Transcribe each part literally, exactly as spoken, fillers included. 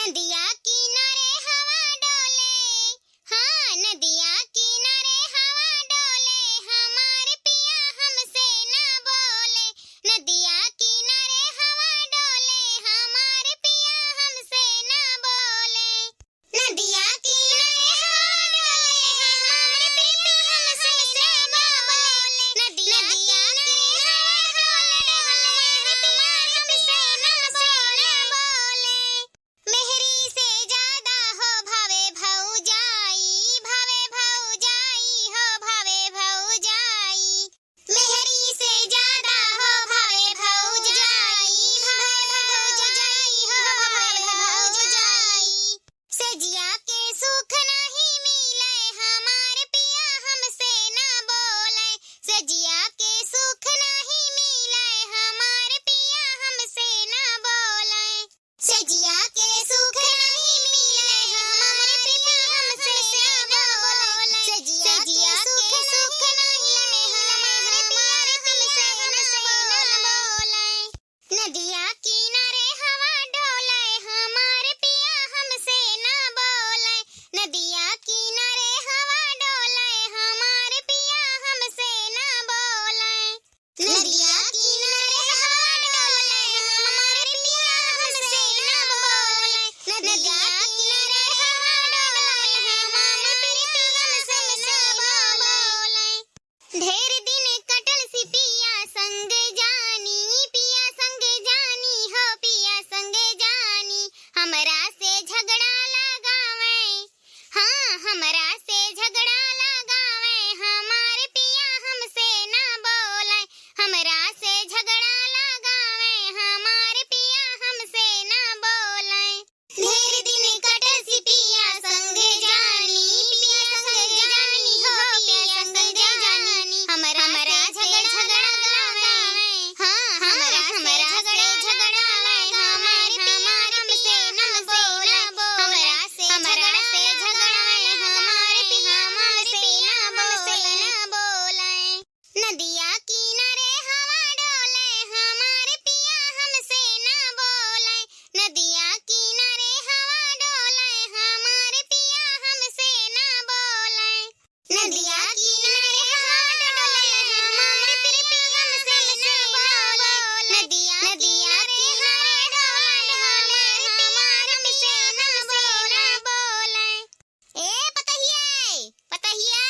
नदिया किनारे हवा डोले, हाँ, नदिया किनारे हवा डोले, हमार पिया हमसे ना बोले। नदिया किनारे हवा डोले, हमार पिया हमसे ना बोले। नदिया किनारे हवा डोले, हमार पिया हमसे ना बोले। नदिया किनारे हवा डोले, हमार पिया हमसे ना बोले। मेहरी से ज्यादा हो भावे भौजाई, भावे भौजाई हो, भावे भौजाई। मेहरी से ज्यादा हो भावे भौजाई, भावे भौजाई हो, भावे भौजाई। सजिया के सुख नहीं मिले, हमार पिया हमसे ना बोले। सजिया के सुख नहीं मिले, हमार पिया हमसे ना बोले। सजिया के सुख नहीं मिले, हमार पिया हमसे ना बोले। सजिया के सुख नहीं मिले, हमार पिया हमसे ना बोले। नदिया किनारे हवा डोले, हमार पिया हमसे ना बोले। नदिया किनारे हवा डोले, हमार पिया हमसे ना बोले। नदिया किनारे हवा डोले, हमार पिया हमसे ना बोले। नदिया किनारे हवा डोले, हमार पिया हमसे ना बोले। ढेर दिन कटल सी पिया संग जानी, पिया संग जानी हो, पिया संग जानी। हमरा से झगड़ा लगावे, हाँ, हमरा से झगड़ा लगावे, हमार पिया हमसे ना बोले। हमरा से झगड़ा लगावे, हमार पिया हमसे ना बोले। ढेर दिन कटल सी पिया संग जानी, पिया संग जानी हो, पिया संग जानी। हमरा, हमरा से झगड़ा लगावे, हाँ, हमरा से झगड़ा लगावे, हमार पिया हमसे ना बोले। हमरा से, हमरा से झगड़ा लगावे, हमार पिया हमसे ना बोले। नदिया किनारे हवा डोले, हमार पिया हमसे ना बोले। नदिया किनारे हवा डोले, हमार पिया हमसे ना बोले। नदिया किनारे हवा डोले, हमार पिया हमसे ना बोले। नदिया, नदिया किनारे हवा डोले, हमार पिया हमसे ना बोले। ए पतहिया, पतहिया,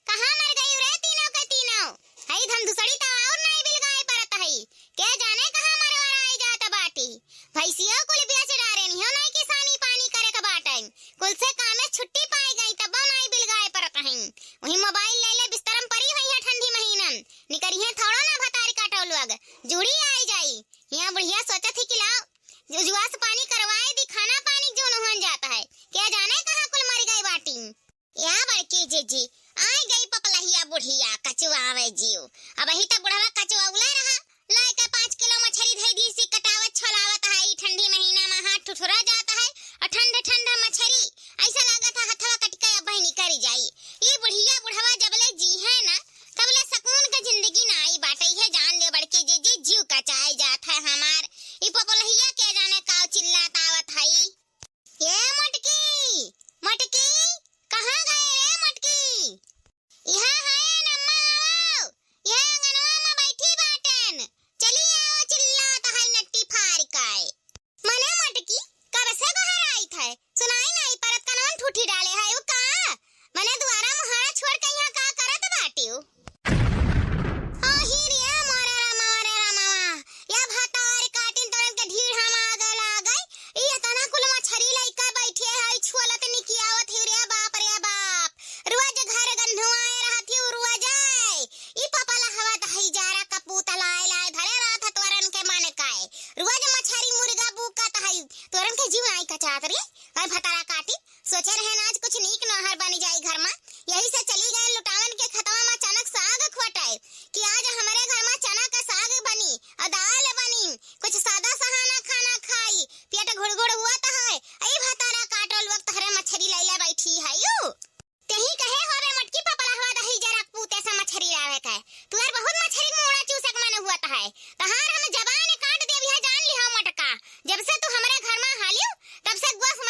कहाँ मर गई रे तीनों के तीनों? हई धमधुसड़ी त और नाई बिलगाए परत हई। के जाने कहाँ मरवाराई जात बाटी। भैंसियो कुल बेच डारेन, इहो नाई किसानी पानी करे के बाटे। कुल से कामे छुट्टी पाई गई, तबो नाई बिलगाए परत हई। वही मोबाइल ले ले बिस्तरम परी हुई है ठंडी महीनन। निकरिहे थोड़ो ना भतारी काटो लोग। जुड़ी आई जाई। यहाँ बुढ़िया सोचत ही कि लाओ, जुजुआ से पानी करवाए दी, खाना पानी जो नहुअन जात है। के जाने कहाँ कुल मर गई बाटी। या बड़की जीजी, आई गई पपलहिया बुढ़िया, कचुआवे जीव। अबही त बुढ़वा कचुआउले रहा, लाइके पाँच किलो मछरी धई दी सी, कटावत छोलावत है, ई ठंडी महीना में हाथ ठुठुरा जात है, और ठंड ठंड मछरी, ऐसा लागत है हथवा कटिके अबही निकरी जाई। ई बुढ़िया बुढ़वा जबले जी है ना, तबले सकून के जिंदगी ना आई बाटे, इहे जान ले बड़की जीजी, जीव कचाई जात है हमार। ई पपलहिया के जाने काव चिल्लात आवत है। ए मोटकी, मोटकी, कहाँ गए रे मोटकी? इहाँ है नम्मा, आवो, इहाँ अंगनवा में बैठी बाटेन। चली आवो, चिल्लात है नट्टी फार के। मने मोटकी, कब से गोहराइत है, सुनाई नाई परत, कनवन ठूठी डाले है उ का? मने दुआरा मुहारा छोड़ के इहाँ का करत बाटिउ? आही रे मोरे रामा रे रामा, या भतार काटिन तोरन के ढीढ़ हम आगे लागई। ई एतना कुल मछरी लइका बैठे है, छोलत निकियावत ही रे बाप रे बाप। रोज घर गंधुआए रहत ही रोज। ई पपलहवा दही जारा कपूत लाए लाए धरे रहत है तोरन के मन काए। रोज मछरी मुर्गा बूकत है, तोरन के जीव नाई कचात रे। और भतारा काटी सोचे रहे ना आज कुछ नीक नहर बनी जाई घर मा, यही से चली गए लुटावन के खतवा मा चनक साग खोटे कि आज हमरे घर मा चना का साग बनी और दाल बनी, कुछ सादा सहाना खाना खाई, पेट घुड़घुड़ हुआ तो है। आई भतारा काटो लोग तहरे मछरी लैले बैठी है यू। तेही कहे होवे मोटकी पपलहवा दही जरा पूते से मछरी लावे के, तुअर बहुत मछरी मूड़ा चूसे के मन हुआ तो है, तहार हम जबान काट देवी है जान लिहा मोटका, जब से तू हमरे घर मा हालियो तब से गोस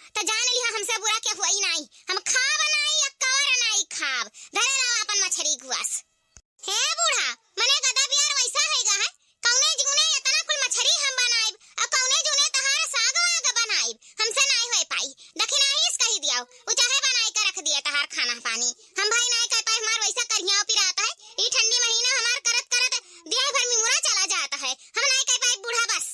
त जान लिहा, हमसे बुरा केहू होई नाई। हम खाब नाई, अक्कवर नाई खाब। धरे रहो आपन मछरी गुआस। हे बूढ़ा, मने गदा बियार वैसा होइगा है, कौने जूने एतना कुल मछरी हम बनाइब, अउर कौने जूने तहार साग वाग बनाइब, हमसे नाई होए पाई। दखिनाहीस कहि दियाओ, उ चाहे बनाई के रख दिए तहार खाना पानी। हम भाई नाई कह पाई, हमार वैसा करियाओ पिरात है। ई ठंडी महीना हमार करत करत देह भर मिमुरा चला जात है। हम नाई कह पाई बूढ़ा बस।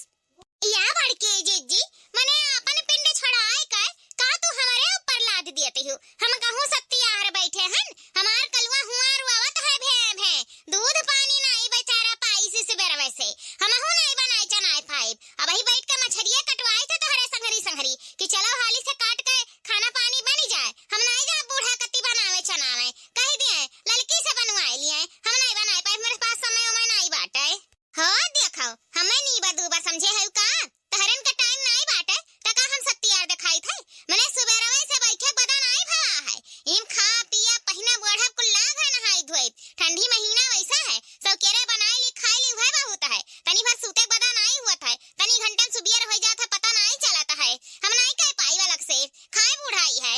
या बड़की जिज्जी, मने आपन पिंड छोड़ाए के का तू हमरे ऊपर लाद दियत हू? हम कहूँ सत्तियार बैठे हन, हमार कलुआ हुआँ रुआवत है भे भे। दूध पानी नाई बेचारा पाई से सुबेरवे से। हमहू नाई बनाए चनाए पाइब। अबही बैठ के मछरिये कटवाई थे तोहरे संघरी संघरी कि चलो हाली से काट के खाना पानी बनी जाए। हम नाई जाब बूढ़ा कत्ती बनावे चनावे। कह दिए, ललकी से बनवाए लिए। हम नाई बनाए पाइब, हमरे पास समय उमय नाई बाटे। हो देखो, हमें नीबा दूबा समझे है का? तहरन के टाइम नाई बाटे, त का हम सत्तियार देखाइत है? मने सुबेरवे से बैठे बदा नाई भवा है। इम खा पिया पहिना बढ़ब कुल लाग है नहाई धोई। ठंडी महीना वैसा है, सौकेरे बनाई ली खाई ली वह बहुत है। तनी भर सूते बदा नाई हुअत है, तनी घंटन सुबियर होई जात है, पता नाई चलत है। हम नाई कह पाई अलग से, खाए बूढ़ाई है।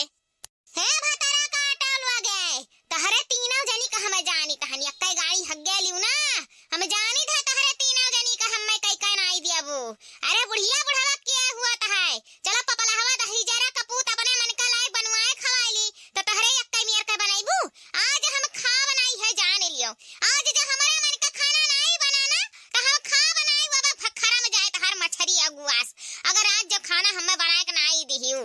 हे भतरा काटो लोगे, तहरे तीनों जनी का हम जानी तहनी, अक्के गाड़ी हग्गे लिउ ना, हम जानी था तहरे तीनों जनी का हम मैं कई कई नाई दियाबू। अरे बुढ़िया बुढ़वा के हुआ तहै, चलो पपलहवा दही जरा कपूत अपने मन का लायक बनवाए खवाए ली, तो तहरे अक्के मियर का बनाईबू। आज हम खा बनाई है जान लियो, आज जो हमारे मन का खाना नाई बना ना, तो हम खा बनाई वो अब भखरा में जाए तहार मछरी अगुआस, अगर आज जो खाना हमें बनाए के नाई दिहियो।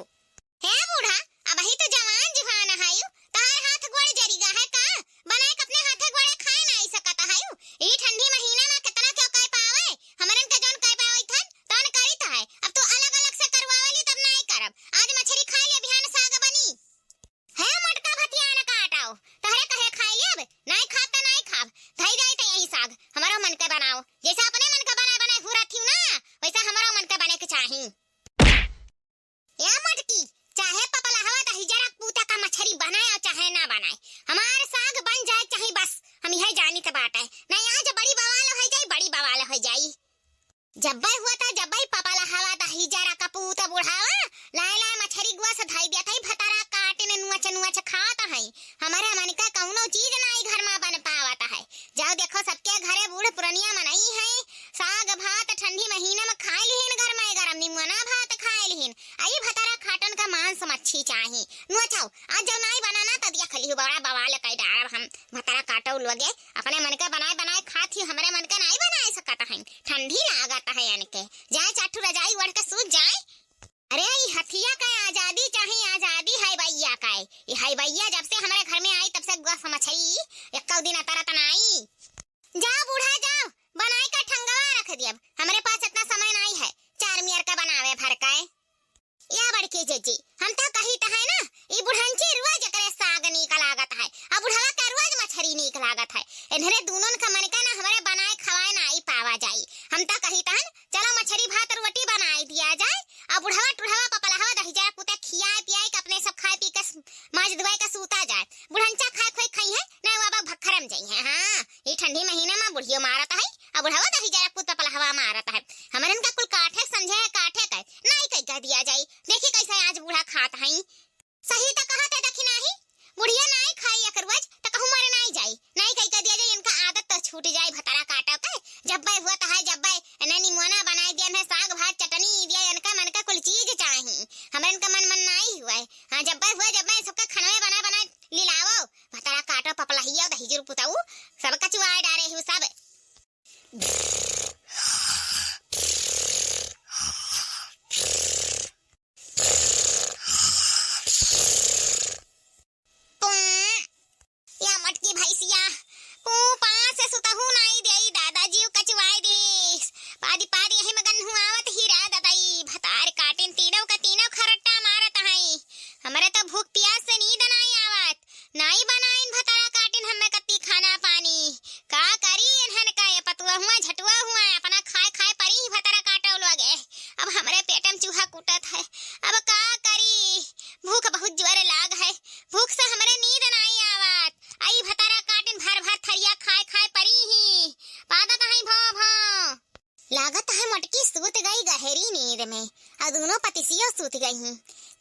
हे बूढ़ा, अबही तो जवान जुहान हयू, तहार हाथ गोड़ जरिगा है का? बनाए के अपने हाथे गोड़े खाए नाई सकत हयू। ई ठंडी महीना में केतना क्यों कह पावे? हमरन के जौन कह पावे थन, तौन करित है। अब तू अलग-अलग से करवावेली तब नाई करब। आज मछरी खाए ले, बिहान साग बनी। हे मोटका भतियान काटाओ, तहरे कहे खाए लेब? नाई खाब त नाई खाब। धई जाई त यही साग, हमरो मन के बनाओ। जैसे अपने मन के बनाए बनाए हुरत हिउ ना, वैसे हमरो मन के बने के चाही। ए मोटकी, चाहे पपलहवा दहिजरा पूता का मछरी बनाए और चाहे ना बनाए, हमार साग बन जाए चाहे बस, हम यह जानित बाटे। नहीं आज बड़ी बवाल हो जाई, बड़ी बवाल हो जाई। जब्बे हुआ था, जब्बे पपलहवा दहिजरा का पूता बुढ़ावा, लाए लाए मछरी गुआ से धई दिया था, भतारा काटिन नुअच नुअच खात है। हमारे मन का कौनो चीज नाई घर में बन पावत है। जाओ देखो, सबके घरे बूढ़ पुरनिया मनई है, साग भात ठंडी महीना में खाए लिहिन, गरमाए गरम निमुआ ना भात खाए लिहिन। आई भतारा खाटन का मांस मच्छी चाही। नुआ चाओ, आज जो नाई बनाना त दिया खली बड़ा बवाल कई डारब हम। भतारा काटो लोगे, अपने मन के बनाए बनाए खात ही, हमरे मन के नाई बनाए सकत है। ठंडी लागत है इनके। जाए चार ठो रजाई ओढ़ के सूत जाए। अरे, ई हथिया का आजादी चाही, आजादी है भैया का। ई है भैया जब से हमारे घर में आई, तब से गुआ समझई, एक्को दिन अतरत नाई। जा बूढ़ा, जा, बनाई का ठंगवा रख दियब। हमरे पास इतना समय नाई है, चार मियर का बनावे भर का। या बड़की जिज्जी, हम तो कहित है ना, ई बुढ़ंची रोज एकरे साग नीक लागत है, आ बुढ़वा का रोज मछरी नीक लागत है। इन्हरे दूनों का मन का ना हमरे बनाए खवाए नाई पावा जाई। हम तो कहित हन, चलो मछरी भात रोटी बनाई दिया जाए, आ बुढ़वा टुढ़वा पपलहवा दहिजरा पूता खियाए पियाए के अपने सब खाए पी के स-, माज दुआए के सूता जाए। बुढ़ंचा खाए खोए खाई है, ना वो अब भखरम जाई है। हाँ, ये ठंडी महीना में बुढ़ियो मारत है, आ बुढ़वा दहिजरा पूता पपलहवा मारत है। हमरन का कुल काठे समझे है, काठे के नाई कई कह दिया जाई। देखी कैसे आज बूढ़ा खात है। सही त कहत है दखिनाही, बुढ़िया नाई खाई एक रोज त कहूँ मरे नाई जाई, नाई कई कह दिया जाई, इनका आदत त छूट जाई भतारा काटो के। जब्बे हुआ त है जब्बे, इन्हें निमोना बनाई दिया, इन्हें साग भात चटनी दिया, इनका मन का कुल चीज चाही, हमरे इनका मन मन नाई हुआ है। हाँ, जब्बे हुआ जब्बे सबका खनवे बना बना लिलाओ, भतारा काटो पपलहिया दहिजुर पुताऊ, सब कचुआए डारे हूँ सब। पुं। या मोटकी भैंसिया, पू पा से सुतहू नाई देई, दादा जीव कचवाई देस। पादी पादी यही मगन हुआवत ही रा ददाई, भतार काटिन तीनों का तीनों खरट्टा मारत हई। हमरे तो भूख पियास से नींद नाई आवत। नाई बनाइन भतारा काटिन हमें कत्ती खाना पानी। का करी इन्हन का, ये पतुआ हुआ, झटुआ हुआ, अपना खाए खाए परी ही भतारा काटो लोगे। अब हमरे पेट में चूहा कूटत है, अब का करी? भूख बहुत जोर लाग है, भूख से हमरे नींद नाई आवत। आई भतारा काटिन भर भर थरिया खाए खाए परी ही। पादत हई भौं भौं। लागत है मोटकी सूत गई गहरी नींद में, और दूनों पतिसियो सूत गई ही।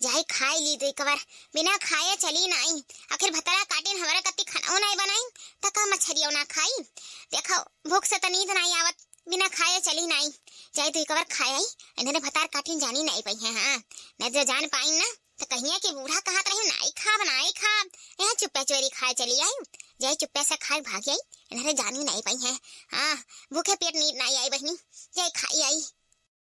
जाई खाई ली दुई कवर, बिना खाए चली नाई। आखिर भतरा काटिन हमरे कत्ती खानउ नाई बनाई, त का मछरियो ना खाई? देखो, भूख से त नींद नाई आवत, बिना खाए चली नाई। जाई दुई कवर खाए आई, इन्हरे भतार काटिन जानी नाई पइहें, हाँ। न जो जान पाइन ना, त कहिए कि बूढ़ा कहत रहे, "नाई खाब, नाई खाब।" यहाँ चुप्पे चोरी खाए चली आई, जाई चुप्पे से खाए भाग आई, इन्हरे जानी नाई पइहें। हाँ, भूखे पेट नींद नाई आई बहिनी, जाई खाई आई।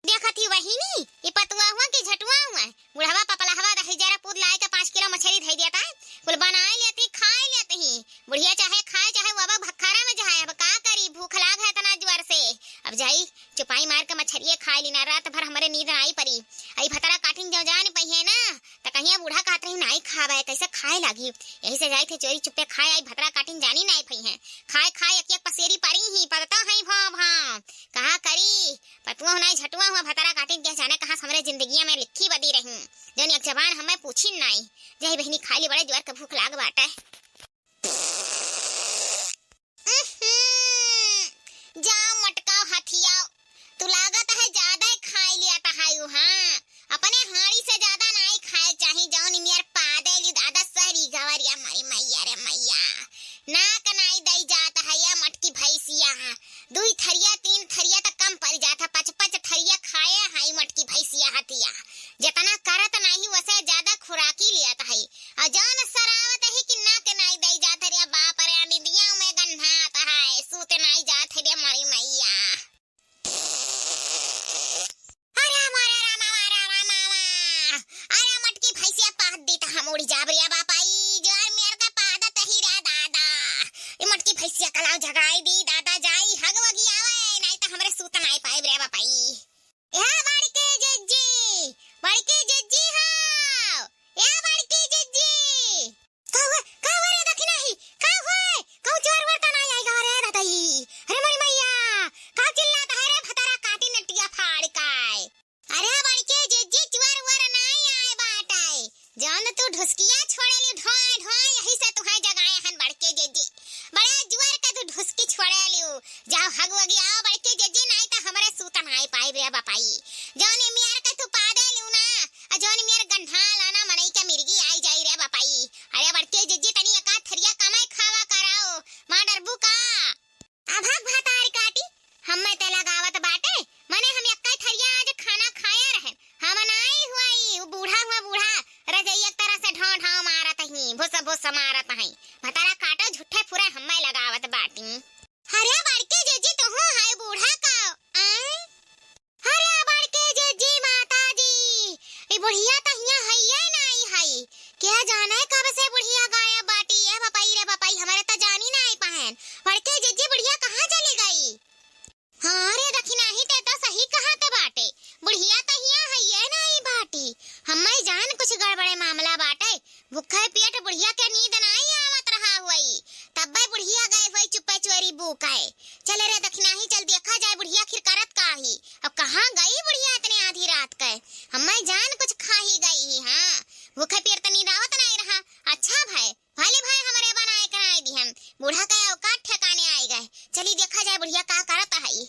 देखत ही बहिनी, ई पतुआ हुआ कि झटुआ हुआ, बुढ़वा पपलहवा दही जरा पूत लाए के पाँच किलो मछरी धई देता है, कुल बनाए लेती, खाए लेती ही। बुढ़िया चाहे खाए, चाहे वो अब भखरा में जाए, अब का करी, भूख लाग है इतना जोर से। अब जाई चुपाई मार के मछरिये खाए ली ना, रात भर हमरे नींद नाई परी। आई भतरा काटिन जो जान पइहें ना, त कहिया बूढ़ा कहत रही, "नाई खाबे, कैसे खाए लागी?" यही से जाई थे चोरी चुप्पे खाए आई, भतरा काटिन जानी नाई पइहें। खाए खाए एक एक पसेरी परी ही, पदता है भाव भाव। कहा करी, पतुआ नाई झटुआ हुआ, भतरा काटिन के जाने कहाँ से हमरे जिंदगिया में लिखी बदी रही। जौन एक जबान हमें पूछी नाई। जाई बहिनी खाई ली, बड़े जोर के भूख लाग बाटे। उहुं, जाओ मटकाओ हथियाओ, तू लागत है ज्यादा ही खाई लिया तहायु, हाँ, अपने हाड़ी से ज्यादा नाई खाए चाही, जौन मियर पादे ली दादा सरी गवरिया मरी मैया रे मैया, नाक नाई दई जात है या मटकी भैंसिया, दुई थरिया तीन थरिया त कम पड़ जात है, पच पच थरिया खाए है मटकी भैंसिया हथिया, जितना करत नाई वसे ज्यादा खुराकी लियत है। आ जौन सरावत ही कि नाक नाई दई जात रे बाप रे, निदिया में गन्हात है, सूत नाई जात रे मोरी मैया। अरे मोरे रामा, मोरे रामा, अरे मटकी भैंसिया पाद दी त हम उड़ी जाब रे बापाई, जोर मेर के पादत ही रे दादा। ई मटकी भैंसिया कलाव झगाई दी दादा, जाई हग वगी आवे, नाई त हमरे सूत नाई पाइब रे बापाई। ए बड़की जिज्जी, बड़की जिज्जी हो, ए बड़की जिज्जी। का हुआ, का हुआ रे दखिनाही, का हुआ? कहूँ चोर वोर त नाई आइगा रे दतई? अरे मोरी मैया, का चिल्लात है रे भतारा काटी नटिया फाड़ के? अरे बड़की जिज्जी, चोर वोर नाई आए बाटे, जौन तू ढुसकिया छोड़े ली ढोए ढोए, यही से तुहाई जगाए हन बड़की जिज्जी। बड़े जुआर के तू ढुसकी छोड़े लियो। जाओ हग वगी आओ बड़की जिज्जी, नाई त हमरे सूत नाई पाइब रे बापाई। जौन मियर के तू पादे लियो ना, आ जौन मियर गंधा लाना मनई के मिर्गी आई जाई रे बापाई। अरे बड़की जिज्जी तनी एका थरिया कमाई खावा कराओ, माँ डरबू का? आ भाग भतार काटी, हम्मे ते लगावत बाटे, मने हम एक्का थरिया आज खाना खाया रहन, हम नाई हुआई, उ बूढ़ा हुआ बूढ़ा, रजई एक तरह से ढाव ढाव मारत ही, भुस भुस मारत ही, भतारा काटो झूठे फुरे हम्मे लगावत बाटी। अरे बड़की जिज्जी तुहू है बूढ़ा का, आय? अरे बड़की जिज्जी माता जी, ई बुढ़िया त हियाँ हइये नाई हई, क्या जाने कब से बुढ़िया गायब बाटी, ए बपई रे बपई, हमरे त जानी नाई पहन, बड़की जिज्जी बुढ़िया कहाँ चली गई? हाँ रे दखिनाही ते तो सही कहत बाटे, बुढ़िया त हियाँ हइये नाई बाटी, हम्मे जान कुछ गड़बड़े मामला बाटे, भूखे पेट बुढ़िया के नींद नाई आवत रहा हुई, तब्बे बुढ़िया गए हुई चुप्पे चोरी बूके। चल रे दखिनाही चल देखा जाए बुढ़िया आखिर करत का ही, अब कहाँ गई बुढ़िया इतने आधी रात के, हम्मे जान कुछ खा ही गई ही। हाँ, भूखे पेट त नींद आवत नाई रहा, अच्छा भय भले भाई हमरे बनाए कराए दिहन, बूढ़ा के औकात ठिकाने आए गए। चली देखा जाए बुढ़िया का करत है।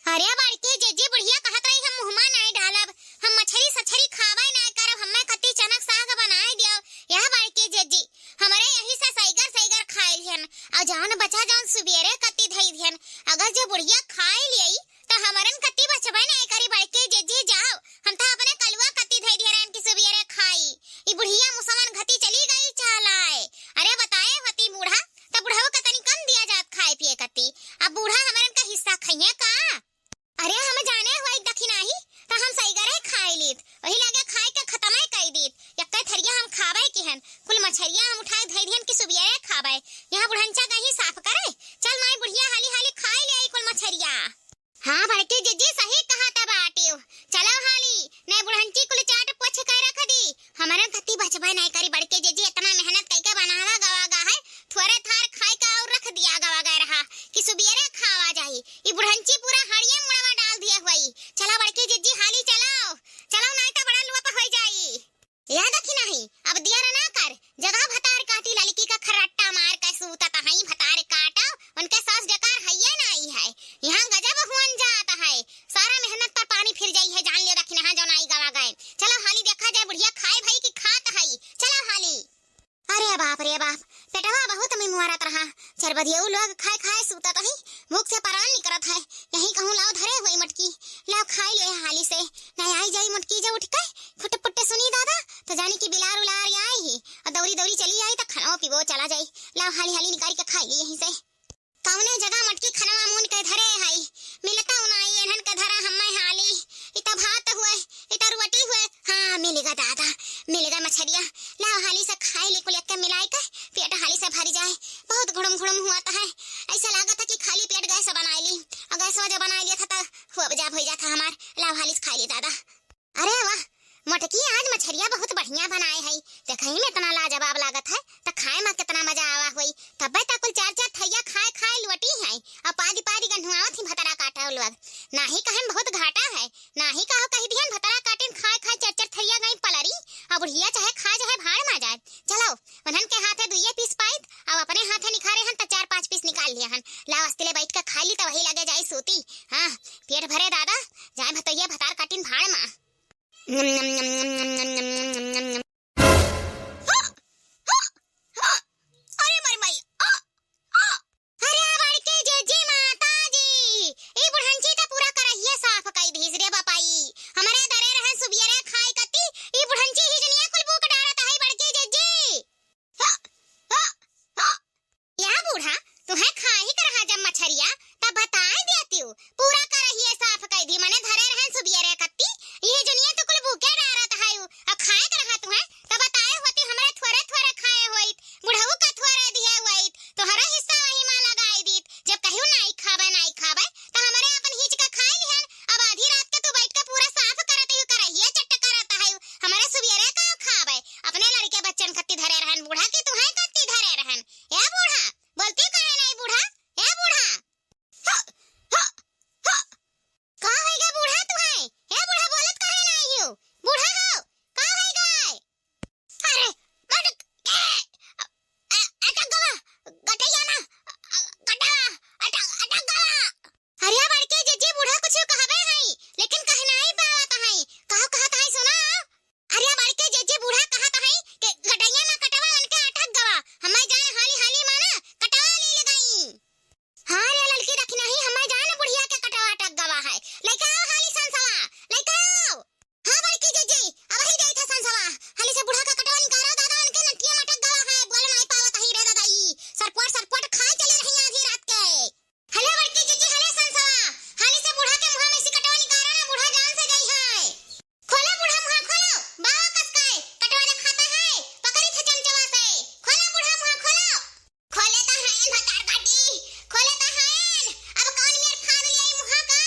अरे बड़की जिज्जी बुढ़िया कहत रही हम मुँह मा नाई डालब, हम मछरी सछरी खाबे नाई करब, हम्मे कत्ती चनक साग बनाए दियो। यह बड़की जिज्जी हमरे यही से सैगर सैगर खाए लिहन, और जौन बचा जौन सुबेरे कत्ती धई दिहन, अगर जो बुढ़िया खाए लियई त हमरन कत्ती बचबे नाई करी बड़की जिज्जी जाओ, हम त अपने कलुआ कत्ती धई दिहरन कि सुबेरे खाई। ई बुढ़िया मुसवन घती चली गई चालाए। अरे बताए होती बूढ़ा, त बुढ़ऊ के तनी कम दिया जात खाए पिए कत्ती। अब बूढ़ा हमरन का हिस्सा खइहें का? अरे हम जाने होई दखिनाही, त हम सैगरे खाए लीत। वही लागे खाए के खतमे कई दीत। यक्के थरिया हम खाबे किहन, कुल मछरिया हम उठाए धई दिहन कि सुबियरे खाबे। यहाँ बुढ़ंचा कहीं साफ करे। चल माई बुढ़िया हाली हाली खाए ले आई कुल मछरिया। हाँ बड़की जिज्जी सही कहत बाटिउ। चलो हाली, नहीं बुढ़ंची कुल चाट पोछ के रख दी। हमरन कत्ती बचबे नहीं करी बड़की जिज्जी, इतना मेहनत कइके बनावा गवा गा है, थोरे थार खाए के और रख दिया गवा गए रहा कि सुबियरे खावा जाई। ई बुढ़ंची पूरा हड़िया मुड़वा डाल दिए हुई। चला बड़की जिज्जी हाली चलाओ, चलाओ नहीं तो बड़ा लोप हो जाई। या दखिनाही, अब दियर ना कर, जगह भतार काटी ललकी का खर्रट्टा मार के सूतत हई, भतार काटा, उनके सास जकार हइये नाई है। यहाँ गजब हुअन जात है, सारा मेहनत पर पानी फिर जाई है, जान लियो दखिनाहा जौन आई गवा गए। चलो हाली देखा जाए बुढ़िया खाए भई हाँ, चरबधियऊ लोग खाए खाए सूतत ही, भूख से परान निकरत है। यही कहूँ लाव धरे हुई मटकी, लाव खाई ले हाली से। ना आई जाई मटकी जब उठ के, फुट फुट सुनी दादा, तो जानी कि बिलार उलार आई ही, और दौरी दौरी चली आई तो खाना पीबो चला जाई। लाव हाली हाली निकाल के खाई ली यहीं से। कौने जगह मटकी खनवा मून के धरे हई, मिलतउ नाई एन्हन के धरा हम्मे हाली। इ त भात हुए, इ त रोटी हुए। हाँ, मिलिगा दादा, मिलिगा मछरिया। लाव हाली से खाई ली कुल एक्के मिलाई के, पेट हाली से भरी जाए। बहुत घुड़ुम घुड़ुम हुआ त है, ऐसा लागत है कि खाली पेट गैस बनाई ली। और गैस वजह बनाई लिया था त हुआ जाब हो जाता हमार। लाव हाली से खाई ली दादा। अरे वाह, मोटकी आज मछरिया बहुत बढ़िया बनाए है, देखही में इतना लाजवाब लागत है, त खाए में कितना मजा आवा होई। तब्बे त कुल चार चार थरिया खाए खाए लुअटी है, और पादी पादी गन्हुआवत ही भतरा काटा लोग। नाही कहे में बहुत घाटा है, नाही कहो कही दिहन भतरा काटिन खाए खाए चार चार थरिया गई पलरी, और बुढ़िया चाहे खाए चाहे भाड़ में जाए। चलो, उन्हन के हाथे दुइये पीस पाइत, अब अपने हाथे निखारे हन त चार पाँच पीस निकाल लिया हन। लाव अस्तिले बैठ के खाई ली त वही लगे जाई सूती। हाँ, पेट भरे दादा, जाए भतैया भतार काटिन भाड़ में। अरे माई, माई, आ, आ। अरे बड़के जिज्जी माता जी, ई बुढ़ंची त पूरा करहिया साफ कई दीस रे बापाई। हमरे दरे रहन सुबियरे खाए कती, ई बुढ़ंची ही जनिया कुल बूक डारत है बड़के जिज्जी। हा, हा, हा। या बूढ़ा, तुहे खाही के रहा जब मछरिया, तब बताए देतिउ। पूरा करहिए साफ कई दी, मने धरे रहन सुबियरे कत्ती, इहे जुनिया तो कुल बूके डारत है उ, अब खाए के रहा तुहे, तब बताए होती हमरे थोरे थोरे खाए होइत, बुढ़ऊ का थोरे दिए होइत, तोहरो हिस्सा वही मा लगाई दीत। जब कहियो नाई खाबे, नाई खाबे, त हमरे अपन हीच का खाए लिहन, अब आधी रात के तू बैठ के पूरा साफ करत ही, करहिए चट्ट करत है उ, हमरे सुबियरे का खाबे, अपने लड़के बच्चन कत्ती धरे रहन बूढ़ा की तुहे कत्ती धरे रहन। ए बूढ़ा, बोलती काहे नाई बूढ़ा? ए बूढ़ा! हो, हो, हो! का होइगा बूढ़ा तुहे? ए बूढ़ा, बोलत काहे नाई हो? बूढ़ा हो, का होइगा? अरे, मत, ए, अ, अ, अटक गवा, गटैया ना, अ, गटवा, अटक, अटक गवा। अरे बड़के जिज्जी, बूढ़ा कुछ कहबे हई, लेकिन कह नाई पावत हई। का कहत हई सुना? अरे बड़के जिज्जी, बूढ़ा कहत हई कि गटैया ना कटवा उनके अटक गवा। हमार जान हाली हाली माना कटवा ले ले गई। हाँ रे ललकी दखिनही, हमार जान बुढ़िया के कटवा अटक गवा है। लइका आओ हाली संसवा, लइका आओ। हाँ बड़की जिज्जी, अबही जाई था संसवा। हाली से बूढ़ा का कटवा निकारा दादा, उनके नटिया में अटक गवा है। बोल नाई पावत हई रे दादा ई। सरपट सरपट खाए चली रही आधी रात के। हले बड़की जिज्जी, हले संसवा, हाली से बूढ़ा के मुँहा में से कटवा निकारा ना, बूढ़ा जान से जाई है। खोलो बूढ़ा मुँहा, खोलो, बावा कसकाए, कटवा ले खाता है, पकड़ी थे चमचवा से, खोलो बूढ़ा मुँहा, खोलो। खोले ता है भतार काटी, खोले ता है, अब कौन मेर फान लिया ई मुँहा का?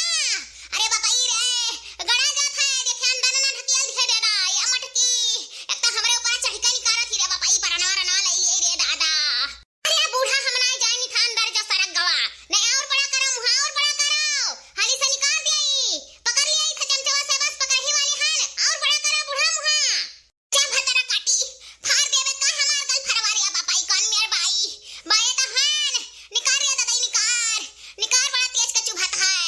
अरे बापा ई रे, गड़ा जात है, देखे अंदर ना ढकियल दिखे दे दा, या मटकी, एक तो हमरे ऊपर चढ़ के निकारा थी रे बापा, ई परनवा रनवा ले लिए रे दादा। अरे बूढ़ा, हम नाई जाए निथान दर जो सरक गवा। नहीं और बड़ा करो, मुहा और बड़ा करो। हाली से निकाल दिया ई। पकड़ लिया ई थे चमचवा से, बस पकड़ ही वाली हाल। और बड़ा करो बूढ़ा मुहा। जा भतरा काटी। फाड़ देवे का हमार गल फरवा रे बापाई, कौन मेर बाई। बाए तो हान। निकार रे दादा ई निकार। निकार, बड़ा तेज का चुभात है।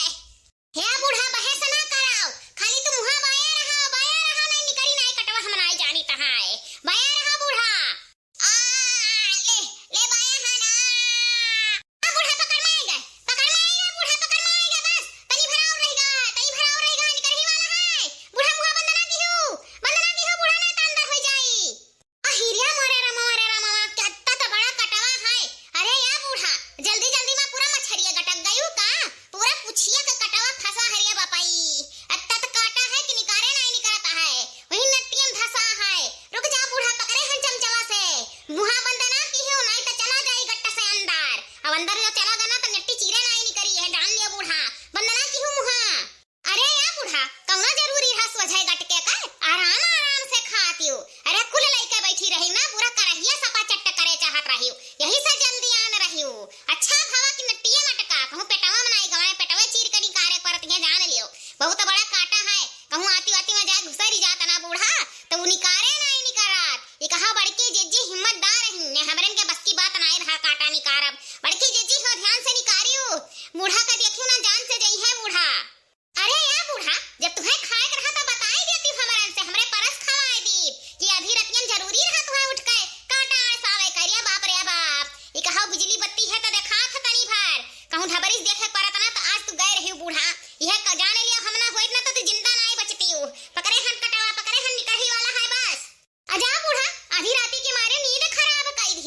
हे बूढ़ा, बहस ना कराओ, खाली तू मुहा बाया रहा, बाया रहा, नहीं निकरी नाई कटवा, हम नाई जानी तहाए। बाया रहा बूढ़ा। आ, ले, ले बाया हा ना। आ बूढ़ा पकड़ में आएगा, पकड़ में आएगा, बूढ़ा पकड़ में आएगा, बस, तनी भरा और रहेगा, तनी भरा और रहेगा, निकरही वाला है। बूढ़ा मुहा बंद ना किहू, बंद ना किहू, बूढ़ा ना त अंदर हो जाई। अहिरिया मोरे रामा, मोरे रामा, क्या त बड़ा कटवा है। अरे या बूढ़ा, जल्दी जल्दी में पूरा मछरिया गटक गयू का? पूरा पुछिया के कटवा फंसा है रे बापाई। अत्ता त काटा है कि निकारे नहीं निकरता है। वही नट्टियन धसा है। रुक जा बूढ़ा, पकड़े हन चमचवा से। मुहा बंद ना किहू, नहीं त चला जाई गट्टा से अंदर। अब अंदर जो चला गना त नट्टी चीरे नहीं निकरी है, जान लियो बूढ़ा। बंद ना किहू मुहा। अरे या बूढ़ा, कौनो जरूरी रहा सोझे गटके का? आराम आराम से खातियो। अरे कुल लइके बैठी रही ना, पूरा करहिया सपा चट्ट करे चाहत रही, यही से जल्दी आन रही। अच्छा भवा कि नट्टिये मटका, कहूँ पेटवा में नाई गवाए, पेटवे चीर के निकारे परत है, जान लियो। बहुत बड़ा काटा है, कहूँ आती वाती में जाए घुसरी जात ना बूढ़ा, तो उ निकारे नाई निकारत। ये कहा बड़की जिज्जी हिम्मतदार रही, ने हमरन के बस की बात नाई रहा काटा निकारब। बड़की जिज्जी हो ध्यान से निकारियो, बूढ़ा का देखियो ना जान से जई है बूढ़ा। अरे या बूढ़ा, जब तुहे खाए के रहा त बताए देती हमरन से, हमरे परस खवाए दीत कि अभी रतियन जरूरी रहा तुहे उठ के काटा अड़सावे के। रे बाप रे बाप, ई कहा बिजली बत्ती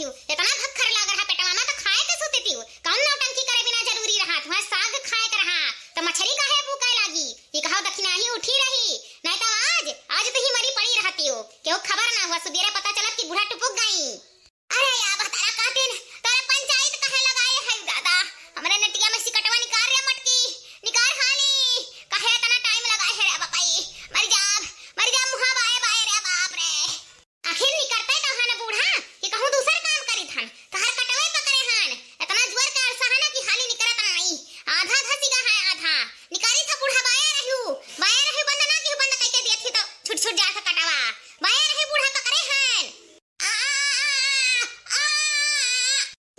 एतना भक्खर लाग रहा पेटवा मा, त खाए के सुततिउ? कौन नौटंकी करे बिना जरूरी रहा? तुहैं साग खाए के रहा, त मछरी काहे भूखे लागी? ई कहो दखिनाही उठी रही, नहीं त आज, आज तुही मरी पड़ी रहतिउ। केहू खबर ना हुआ, सुबेरे पता चलत कि बूढ़ा टुपुक गई। अरे या भतारा कातिन, तोरे पंचायत काहे लगाए है दादा? हमरे नटिया में सिकटवा निकार रे मटकी, निकार हाली। काहे एतना टाइम लगाए है रे बापाई? मर जाब, मर जाब मुहा बाए बाए रे बाप रे। आखिर निकरते तो है न बूढ़ा कि कहूँ दूसर काम करित हन, तहर कटवे पकड़े हन। एतना जुअर के अरसा है ना कि हाली निकरत नाई। आधा धसी गा है आधा। निकारी था बूढ़ा बाया रहू, बाया रहू बंद ना कि बंद कइके दियत ही तो छुट छुट जात कटवा। बाया रहू बूढ़ा पकड़े हन। आ, आ, आ, आ,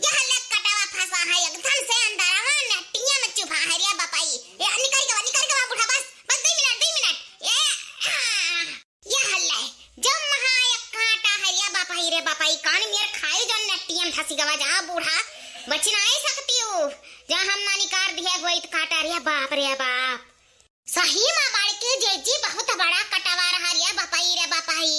यह ले कटवा फंसा है एकदम से अंदरवा नटिया में चुभा है रे बापाई। ए, निकल गवा, निकल गवा बूढ़ा, बस, बस दो मिनट, दो मिनट। ए, आ, यह ले, जो महा एक काटा है रे बापाई, रे बापाई, कान मेर खाई जो नटिया में फंसी गवा जा बूढ़ा, बच नाई सकतिउ। जा हम ना निकार दिया गोइत काटा रे बाप रे बाप। सही मा बड़के जेजी बहुत बड़ा कटवा रहा रे बपाई रे बपाई।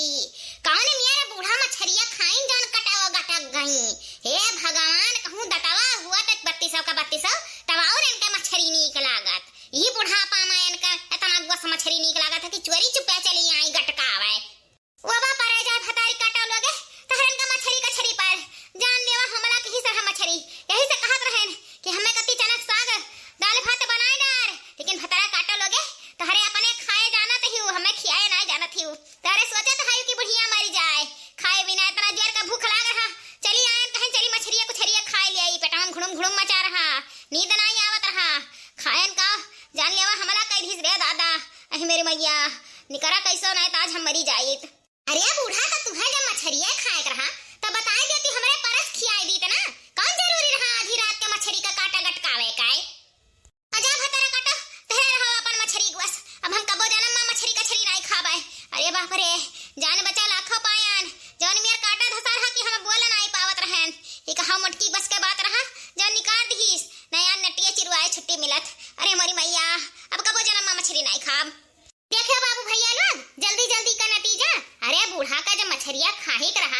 कौन मेर बूढ़ा मछरिया खाइन जौन कटवा गटक गई। हे भगवान, कहूँ दतवा हुआ त बत्तीसौ का बत्तीसौ, तब और इनके मछरी नीक लागत। ई बुढ़ापा मा इनके इतना गुस मछरी नीक लागत है कि चोरी चुप्पे चली आई गटकावे। ओ बाप रे, जाए भतारी काटा लोगे, तहरन का मछरी कछरी पर, जान लेवा हमला के ही सरहा मछरी। यही से कहत रहन कि हमें कति चनक साग, दाल भात बनाए डार, लेकिन भतारा काटा लोगे, तहरे अपने खाए जानत ही, हमें खियाए नाय जानत ही। तहरे सोचत है कि बुढ़िया मर जाए, खाए बिना इतना जोर का भूख लाग रहा। चली आयन कहें, चली मछरिया कुछरिया खाए ले आई, पेटवा में घुड़ुम घुड़ुम मचा रहा, नींद नाय आवत रहा। खायन का जान लेवा हमला कई दिस रे दादा। अहि मेरी मैया, निकरा कैसो नाय त आज हम मरी जाइत। अरे बूढ़ा, त तुहैं जब मछरिया खाए के रहा, त बताए देती, हमरे परस खियाए दीत ना। कौन जरूरी रहा आधी रात के मछरी का काटा गटकावे का? अजा भतारा काटा, तहरे रहो अपन मछरी गुस। अब हम कबो जनम मा मछरी कछरी नाई खाबे। अरे बाप रे, जान बचा लाखों पायन। जौन मेर काटा धसा रहा कि हम बोल नाई पावत रहन। ई कहा मोटकी बस के बात रहा, जौन निकार दिहिस। नया नटिया चिरुआए छुट्टी मिलत। अरे मोरी मैया, अब कबो जनम मा मछरी नाई खाब। देखियो बाबू भैया लोग, जल्दी जल्दी का नतीजा। अरे बूढ़ा का जब मछरिया खाही के रहा,